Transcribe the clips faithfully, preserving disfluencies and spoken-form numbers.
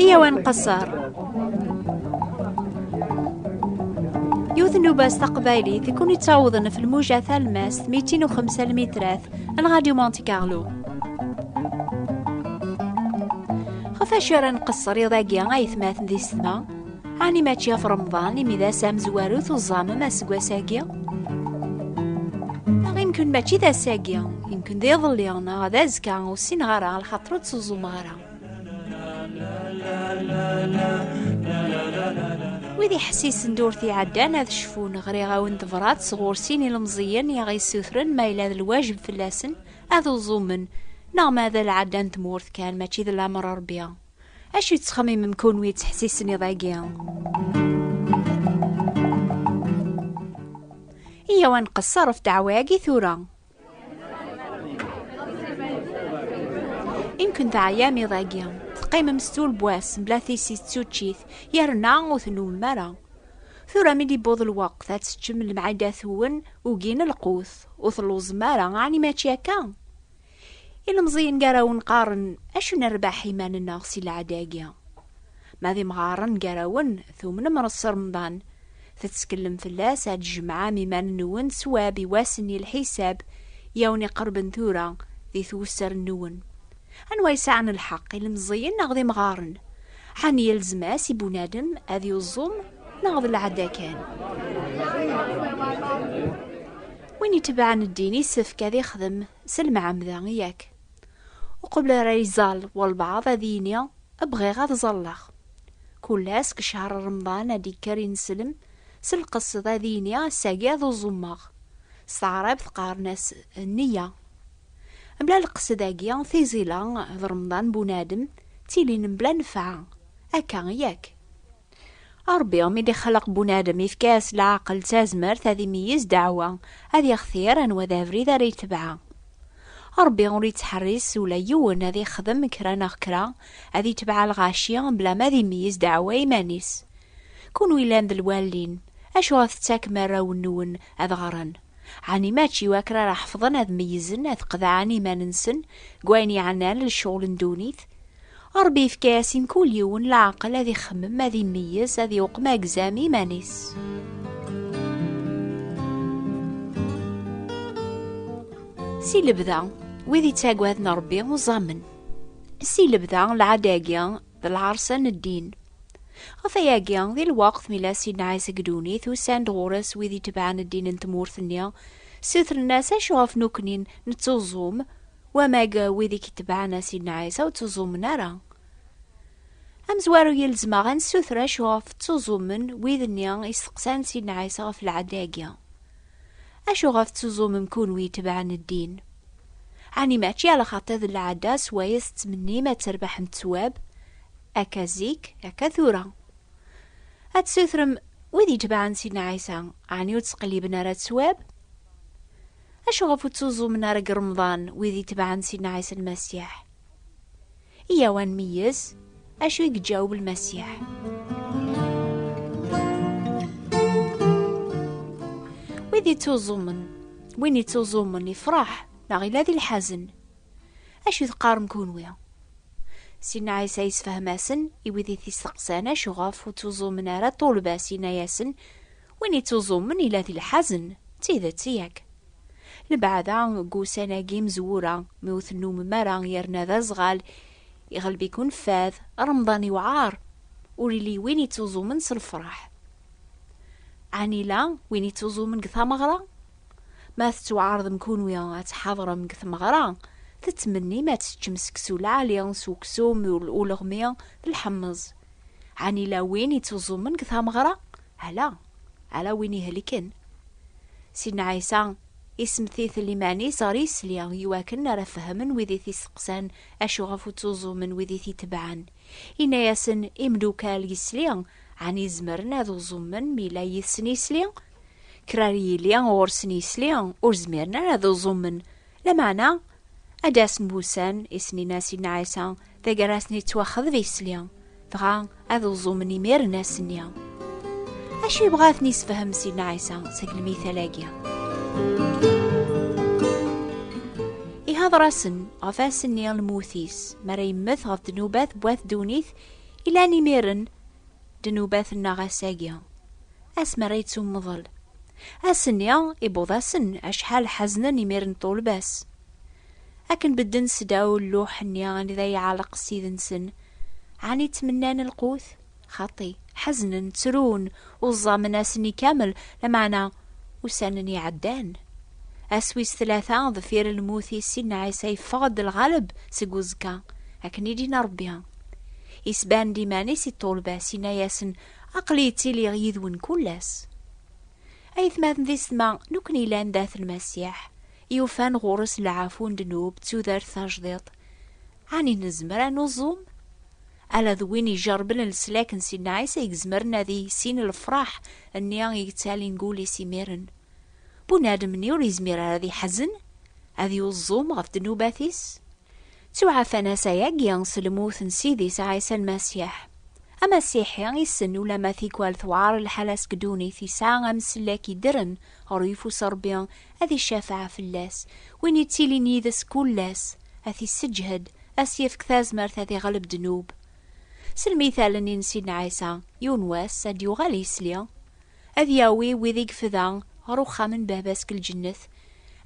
Iyaw ad nqeṣṣer. Yiwet n ubas taqbaylit i kun-ittawḍen ɣef lmuja talmast mitin u xemsa lmitrat n Radio Monte Carlo. Ɣef acu ara nqeṣṣer iḍ-agi, aytmaten d yessetma? Ɛni mačči ɣef Remḍan imi d ass amezwaru tuẓamem aseggas-agi? Neɣ imken mačči d ass-agi, imken d iḍelli neɣ d azekka, ur ssineɣ ara, lxaṭer ur ttuẓumeɣ ara. Wid iḥessisen d ur t-iɛeddan ad cfun, ɣriɣ-awen tebrat sɣur sin ilemẓiyen i aɣ-yessutren ma yella d lwajeb fell-asen ad uẓumen, neɣ ma d lɛadda n tmurt kan, mačči d lamer n Ṛebbi. Acu tettxemmimem kunwi yettḥessisen iḍ-agi? Iyaw ad nqeṣṣer ɣef ddeɛwa-agi tura. Imken teɛyam iḍ-agi, teqqimem s tulbwas mebla tissit d tuččit, yerna ur tennumem ara. Tura mi d-iwweḍ lweqt ad teččem lemɛidat-nwen, ugin lqut, ur telluẓem ara, ɛni mačči akka? Ilemẓiyen gar-awen qqaren: "Acu nerbeḥ iman-nneɣ si lɛada-agi?" Ma d imɣaren gar-awen, tumnem Ṛes Remḍan, tettkellem fell-as ad tjemɛem iman-nwen swab i wass-nni lḥisab i awen-iqerben tura di twesser-nwen. Anwa yesɛan lḥeqq, ilemẓiyen neɣ d imɣaren? Ɛni yelzem-as i bunadem ad yuẓum neɣ d lɛada kan? Win itebɛen ddin isefk ad ixdem s lemɛemda, yak? Uqbel ara iẓall walbeɛḍ ad yini: "Bɣiɣ ad ẓalleɣ." Kul ass deg ccher Remḍan ad d-ikker ineslem s lqesd ad yini: "Ass-agi ad uẓumeɣ." S taɛrabt qqaren-as nniya. Mebla lqesd-agi, tiẓila d Remḍan n bunadem ttilin mebla nnfeɛ. Akka, yak? Ṛebbi mi d-ixleq bunadem, ifka-as leɛqel d tazmert ad imeyyez ddeɛwa, ad ixtir anwa d abrid ara yetbeɛ. Ṛebbi ur yettḥerris ula yiwen ad ixdem kra neɣ kra, ad yetbeɛ lɣaci mebla ma ad imeyyez ddeɛwa iman-is. Kunwi yellan d lwalin, acuɣer tettakem arraw-nwen ad ɣren? Ɛni mačči iwakken ara ḥefḍen ad meyyzen, ad qeḍɛen iman-nsen deg wayen yeɛnan lecɣel n ddunit? Ṛebbi yefka-as i mkul yiwen leɛqel ad ixemmem, ad imeyyez, ad iwqem agzam i iman-is. Si lebda, wid ittaggaden Ṛebbi uẓamen. Si lebda, lɛada-agi d lɛerṣa n ddin. Ɣef wayagi, di lweqt mi la Sidna Ɛisa deg ddunit, usan-d ɣur-s wid itebɛen ddin n tmurt-nni, ssutren-as: "Acu ɣef nekkni nettuẓum, wamag wid i itebɛen a Sidna Ɛisa ur ttuẓumen ara?" Amezwaru, yelzem-aɣ ad nessuter acu ɣef ttuẓumen wid-nni isteqsan Sidna Ɛisa ɣef lɛada-agi. Acu ɣef ttuẓumem kunwi itebɛen ddin? Ɛni mačči ala xaṭi d lɛada swayes tettmennim ad terbeḥem ttwab, akka zik, akka tura? Ad tessutrem wid itebɛen Sidna Ɛisa, ɛni ur ttqelliben ara ttwab? Acu ɣef ur ttuẓumen ara deg Remḍan wid itebɛen Sidna Ɛisa Lmasiḥ? Iyaw ad nmeyyez acu i iǧaweb Lmasiḥ. Wid ittuẓumen, win ittuẓumen ifraḥ neɣ ila di lḥazen. Acu teqqarem kunwi? Sidna Ɛisa yessefhem-asen i wid i t-isteqsan acu ɣef ur ttuẓumen ara ṭṭulba-s, yenna-yasen: "Win ittuẓumen ila di lḥazen, d tidet, yak? Lbeɛda deg ussan-agi imezwura, mi ur tennumem ara yerna d aẓɣal, iɣleb-iken fad, Remḍan iwɛer, ur ili win ittuẓumen s lefraḥ." Ɛni la win ittuẓumen deg tameɣra? Ma tettwaɛerḍem kunwi ad tḥaḍrem deg tmeɣra, tettmennim ad teččem seksu lɛali s uksum, ul-, uleɣmi d lḥemmeẓ. Ɛni la win ittuẓumen deg tameɣra? Ala, ala win ihelken. Sidna Ɛisa isemtit liman-is ɣer yisli, iwakken ara fehmen wid i t-isteqsan acu ɣef ur ttuẓumen wid i t-itebɛen. Inna-yasen: "Imdukal yisli, ɛni zemren ad uẓumen mi yella yid-sen yisli? Kra ara yili ɣur-sen yisli, ur zmiren ara ad uẓumen. Lameɛna ad d-asen wussan i sen-yenna Sidna Ɛisa, taggara ad sen-yettwaxḍeb yisli, dɣa ad uẓumen imiren ass-nni." Acu yebɣa ad ten-yessefhem Sidna Ɛisa seg lmital-agi? Hḍer-asen ɣef ass-nni n lmut-is, mi ara yemmet ɣef ddnubat n wat ddunit, ilan imiren ddnubat-nneɣ ass-agi, ass mi ara yettummeḍel. Ass-nni iwweḍ-asen acḥal ḥeznen imiren ṭṭulba-s. Akken bedden sdaw lluḥ-nni anida yeɛleq Ssid-nsen, ɛni ttmennan lqut? Xaṭi, ḥeznen, ttrun, uẓẓamen ass-nni kamel, lameɛna ussan-nni ɛeddan. Ass wis tlata, deffir lmut-is, Sidna Ɛisa yeffeɣ-d lɣaleb seg uẓekka, akken i d-yenna Ṛebbi. Isban-d iman-is i ṭṭulba-s, yenna-yasen: "Aql-i ttiliɣ yid-wen kul ass." Aytmaten d yessetma, nekkni yellan dat Lmasiḥ, yufan ɣur-s lɛafu n ddnub d tudert tajdiṭ, ɛni nezmer ad nuẓum? Ala d win ijerrben leslak n Sidna Ɛisa i izemren ad yissin lefraḥ-nni i yettalin deg wul-is imiren. Bunadem-nni ur yezmir ara ad iḥzen, ad yuẓum ɣef ddnubat-is. Ttuɛafan-as ayagi s lmut n Ssid-is Ɛisa Lmasiḥ. Amasiḥi issen ulamma tikwal tewɛer lḥala seg ddunit, yesɛa amsellek iddren ɣer uyeffus n Ṛebbi, ad icafeɛ fell-as. Win ittilin yid-s kul ass, ad t-isseǧhed, ad s-yefk tazmert ad iɣleb ddnub. S lmital-nni n Sidna Ɛisa, yiwen wass ad d-yuɣal yesli, ad yawi wid i yefda ɣer uxxam n Baba-s deg lǧennet,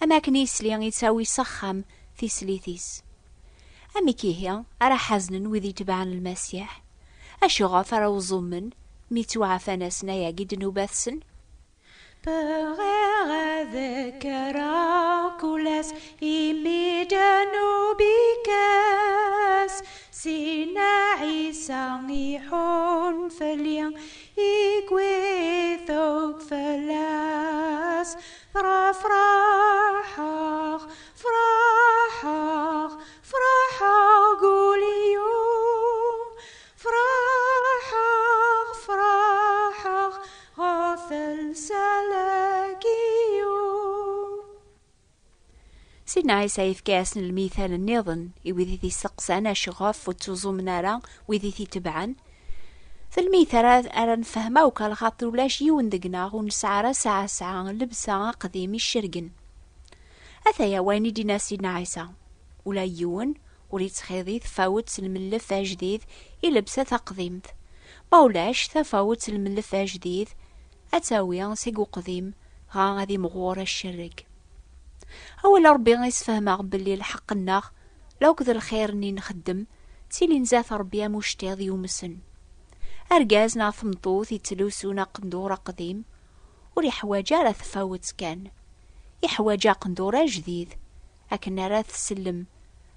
am akken yesli yettawi s axxam tislit-is. Amek ihi ara ḥaznen wid itebɛen Lmasiḥ? Acuɣef ara uẓumen mi ttwaɛfan-asen ayagi ddnubat-sen? Bɣiɣ ad kkreɣ kul ass imi ddnub ikes, Sidna Ɛisa iḥun fell-i, iwwi-t akk fell-as. Dɣa fraḥeɣ, fraḥeɣ, fraḥeɣ kul yum. Fraḥeɣ, fraḥeɣ ɣef lsalak-iw. Sidna Ɛisa yefka-asen lmital nniḍen i wid i t-isteqsan acuɣef ur ttuẓumen ara wid i t-itebɛen. D lmital ara, ara nfehhem akk, lxaṭer ulac yiwen deg-neɣ ur nesɛi ara sɛa sɛa llebsa aqdim icergen. Ataya wayen i d-yenna Sidna Ɛisa: "Ula yiwen ur ittxiḍi tafawet n lmellef ajdid i llebsa taqdimt. Ma ulac, tafawet n lmellef ajdid ad tawi seg uqdim, dɣa ad imɣur acerreg." Awal n Ṛebbi isefhem-aɣ belli lḥeqq-nneɣ, lakked lxir-nni nxeddem, ttilin zdat Ṛebbi am uctiḍ yumsen. Argaz neɣ tmeṭṭut yettlusun aqendur aqdim, ur iḥwaǧ ara tafawet kan. Iḥwaǧ aqendur ajdid, akken ara tsellem,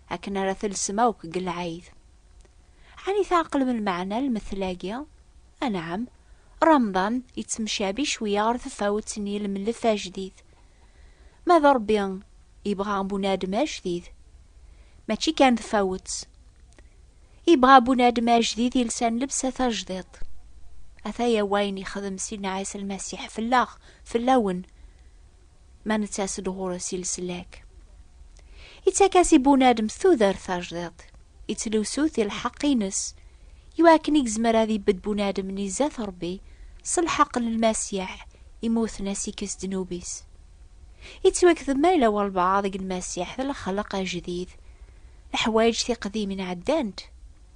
akken ara telsem akk deg lɛid. Ɛni tɛeqlem lmeɛna n lmetl-agi? Anɛam, Remḍan yettemcabi cwiya ɣer tafawet-nni n lmellef ajdid. Ma d Ṛebbi yebɣa bunadem ajdid, mačči kan tafawet. Yebɣa bunadem ajdid yelsan llebsa tajdiṭ. Ataya wayen yexdem Sidna Ɛisa Lmasiḥ fell-aɣ, fell-awen, ma nettas-d ɣur-s i leslak. Ittak-as i bunadem tudert tajdiṭ, ittlusu-t i lḥeqq-ines, iwakken i yezmer ad ibedd bunadem-nni zdat Ṛebbi s lḥeqq n Lmasiḥ imuten a s-ikkes ddnub-is. Ittwakdem ma yella walbeɛḍ deg Lmasiḥ d lxelq ajdid. Leḥwayeǧ tiqdimin ɛeddant,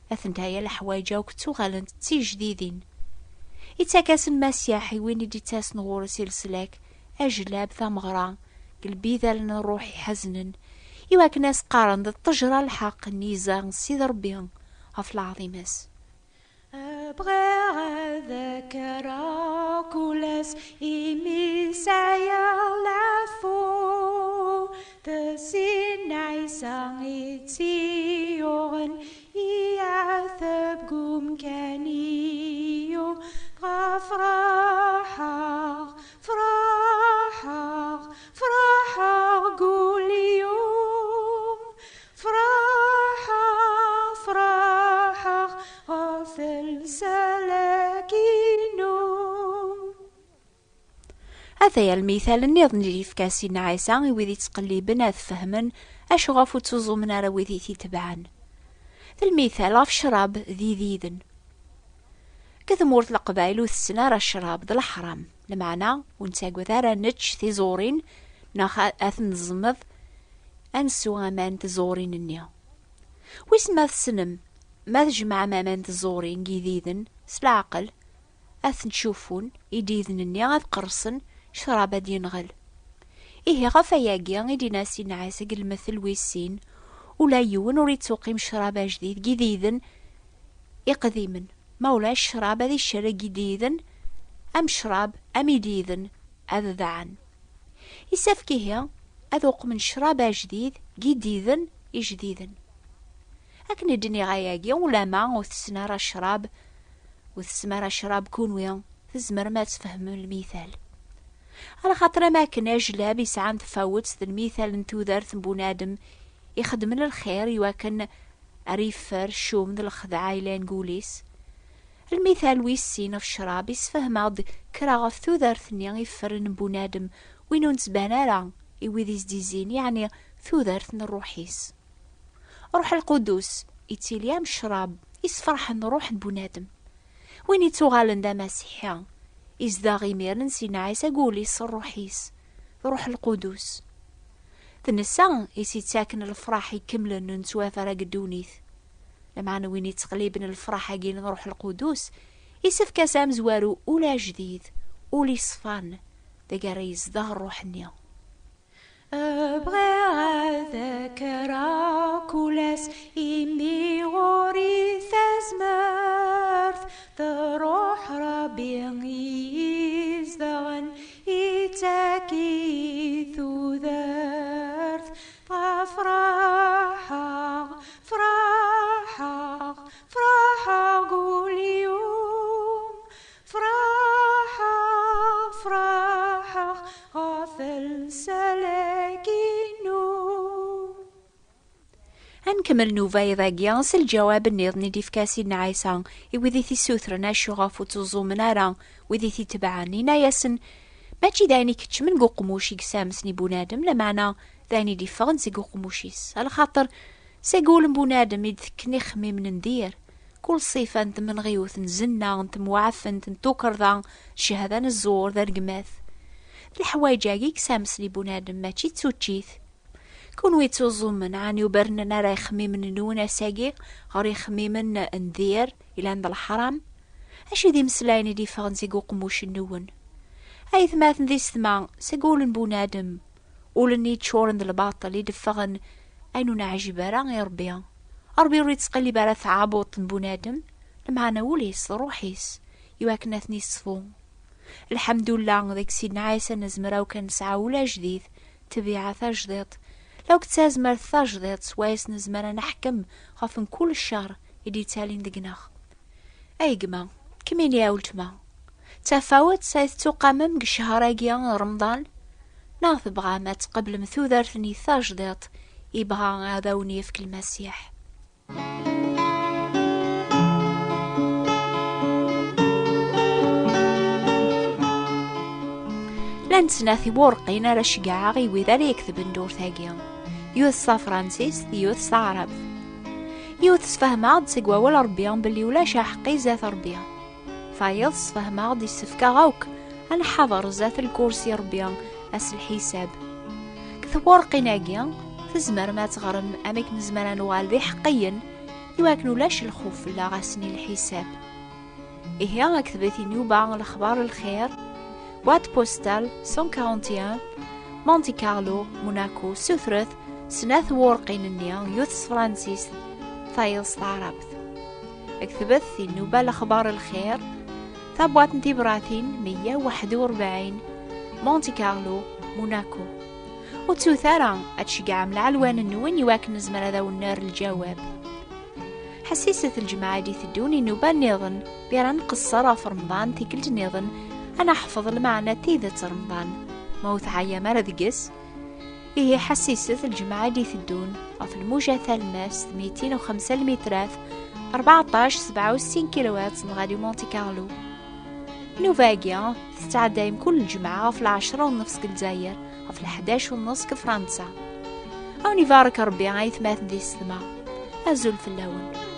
atentaya leḥwayeǧ akk ttuɣalent d tijdidin. Ittak-asen Lmasiḥ i win i d-ittasen ɣur-s i leslak ajlab, tameɣra, deg lbidal n ṛṛuḥ iḥeznen, iwakken a s-qqaren d ṭṭejra lḥeqq n yiza n Sidi Ṛebbi ɣef leɛḍima-s. Bɣiɣ ad kkreɣ kul ass imi sɛiɣ lɛafu, d Sidna Ɛisa i tt-yuɣen, iɛeteb deg umkan-iw, dɣa fraḥeɣ, fraḥeɣ, fraḥeɣ kul yum. Fraḥeɣ, fraḥeɣ ɣef lsalak-inu. Ataya lmital nniḍen i d-yefka Sidna Ɛisa i wid yettqelliben ad fehmen acuɣef ur ttuẓumen ara wid i t-itebɛen. D lmital ɣef ccrab d ididen. Deg tmurt n Leqbayel ur tessen ara ccrab, d leḥram. Lameɛna ur nettagad ara nečč tiẓurin neɣ a-, ad t-nẓemmeḍ, ad nsew aman n tẓurin-nni. Wissen ma tessnem, ma tjemɛem aman n tẓurin n yididen s leɛqel, ad ten-tcufun, ididen-nni ad qersen, ccrab ad yenɣel. Ihi ɣef ayagi i d-yenna Sidna Ɛisa deg lmettel wis sin, ula yiwen ur ittuqim ccrab ajdid deg ididen iqdimen, ma ulac ccrab ad iccer deg ididen, am ccrab am ididen ad dɛen. Isefk ihi ad uqmen ccrab ajdid deg ididen ijdiden. Akken i d-nniɣ ayagi, ulama ur tessen ara ccrab, ur tessem ara ccrab kunwi, tzemrem ad tfehmem lmital. Alaxaṭer am akken ajlab yesɛan tfawet d lmital n tudert n bunadem ixeddmen lxir iwakken ar yeffer ccum d lexdeɛ yellan deg wul-is. Lmital wis sin ɣef ccrab isfehmeɣ-d kra ɣef tudert-nni iffren n bunadem, win ur nettban ara i wid i s-d-izzin, yeɛni tudert n ṛṛuḥ-is. Ṛuḥ Lqudus ittili am ccrab isferḥen ṛuḥ n bunadem. Win ittuɣalen d amasiḥi, izdeɣ imiren Sidna Ɛisa deg wul-is s ṛṛuḥ-is, d Ṛuḥ Lqudus. D netta i s-ittaken lefraḥ ikemlen n ttwafer deg ddunit. Lameɛna win ittqelliben lefraḥ-agi n Ṛuḥ Lqudus, isefk-as amezwaru ul ajdid, ul iṣfan, deg ara yezdeɣ ṛṛuḥ-nni. Bɣiɣ ad akreɣ kul ass imi ɣur-i tazmert, d Ṛuḥ Ṛebbi i izedɣen, ittak-iyi tudert, dɣa fraḥeɣ, fraḥeɣ, fraḥeɣ kul yum. Fraḥeɣ, fraḥeɣ ɣef lsalak-inu. Ad nkemmel nnuba-agi s lǧawab nniḍen i d-ifka Sidna Ɛisa i wid i t-issutren, acu ɣef ur ttuẓumen ara wid i t-itebɛen. Yenna-yasen, mačči d ayen ikeččmen deg uqemmuc i yessamsen i bunadem, lameɛna d ayen i d-iffɣen seg uqemmuc-is. Alaxaṭer seg wul n bunadem i d-tekken ixemmimen n dir. Kul ṣṣifa n tmenɣiwt, n zenna, n temwaɛfent, n tukerḍa, ccehda n zzur, d rregmat. D leḥwayeǧ-agi i yessamsen i bunadem, mačči d tuččit. Kunwi ttuẓumen, ɛni ur bernen ara ixemmimen-nwen ass-agi ɣer ixemmimen n dir ilan d leḥram? Acu d imeslayen i d-iffɣen seg uqemmuc-nwen? Aytmaten d isetma, seg wul n bunadem, ul-nni yeččuren d lbaṭel i d-ffɣen ayen ur neɛjib ara i Ṛebbi. Ṛebbi ur ittqellib ara taɛbuḍt n bunadem, lameɛna ul-is d ṛṛuḥ-is, iwakken ad ten-iṣfu. Lḥemdullah, deg Sidna Ɛisa nezmer akk ad nesɛa ul ajdid, ṭṭbiɛa tajdiṭ, la akk d tazmert tajdiṭ swayes nezmer ad neḥkem ɣef mkul ccer i d-yettalin deg-neɣ. Ay gma, kemmini a weltma, d tafawet ay tettuqamem deg ccehṛ-agi n Remḍan? Neɣ tebɣam ad tqeblem tudert-nni tajdiṭ i yebɣa ad awen-yefk Lmasiḥ? Llant snat iwurqin ara ceggɛeɣ i wid ara iketben ddurt-agi. Yiwet s tafransist, yiwet s taɛrabt. Yiwet tesfehmeɣ-d seg wawal Ṛebbi belli ulac aḥeqqi zdat Ṛebbi. Tayeḍ tesfehmeɣ-d isefk-aɣ akk ad nḥaḍer zdat lkursi Ṛebbi ass lḥisab. Deg tewwurqin-agi, tzemrem ad teɣrem amek nezmer ad nuɣal d iḥeqqiyen, iwakken ulac lxuf fell-aɣ ass-nni lḥisab. Ihi, aktbet i nnuba lexbar lxir, boîte postale cent quarante et un, Monte Carlo, Monaco, sutret snat tewwurqin-nni, yiwet s tefransist, tayeḍ s taɛrabt. Aktbet i nnuba lexbar lxir, tabwaṭ n tibratin meyya u waḥed u rebɛin, Monte Carlo, Monaco. Ur ttut ara ad tceggɛem lɛelwan-nwen iwakken nezmer ad awen-nerr lǧawab. Ḥessiset lǧemɛa i d-iteddun i nnuba nniḍen, mi ara nqeṣṣer ɣef Remḍan tikkelt nniḍen, ad neḥfeḍ lmeɛna n tidet n Remḍan. Ma ur teɛyam ara deg-s, ihi ḥessiset lǧemɛa i d-iteddun ɣef lmuja talemmast mitin u xemsa lmitrat, rbeɛṭac sebɛa u settin kilohertz n Radio Monte Carlo. Nnuba-agi tettɛedday mkul lǧemɛa ɣef lɛecṛa u nnefṣ deg Lezzayer, ɣef leḥdac u nnefṣ deg Fransa. A wen-ibarek Ṛebbi, aytmaten d isetma. Azul fell-awen.